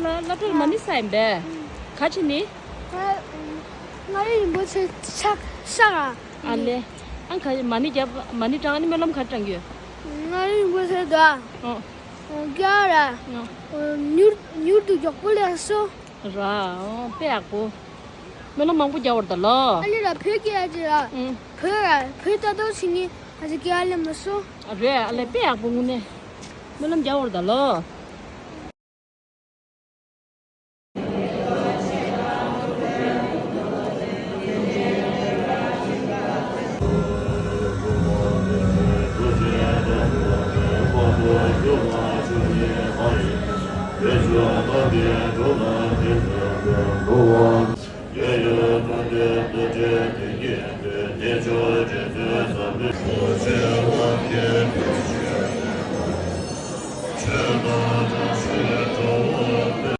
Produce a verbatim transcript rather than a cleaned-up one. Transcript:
ལ་སློབ་གྲྭར་མ་ཎི་བསགས་ཡིན་པས། ག་ཅི་ནི། ད་མངའ་རིས་རིན་པོ་ཆེ་ཕྱག་ཕྱག་ཨ། ཨ་ལེ། ཨང་ག་མ་ཎི་རྒྱབ་མ་ཎི་བགྲང་ནི་སྨོན་ལམ་ག་རེ་བགྲང་གི་ཡོད། མངའ་རིས་རིན་པོ་ཆེ་དང་། ཨོ། རྒྱ་ར། ཨོ། མྱུར་མྱུར་དུ་མགྱོགས་པོ་ལེགས་སོ། ར། ཨོ་དཔེ་ཡག་པོ། སྨོན་ལམ་མང་པོ་རྒྱག་འོར་ད་ལོ། ཨ་ལེ་ར་བོད་སྐད་ཨ་ཅེ་ར། ཨང་། བོད་ར་བོད་ལྟ་རྟོག་བྱེད་ངེས་ཨ་ཅེ་སྐད་ཨ་ལེ་མ་སོ། རེད་ཨ་ལེ་དཔེ་ཡག་པོ་དངོས་གནས། སྨོན་ལམ་རྒྱག་འོར་ད་ལོ།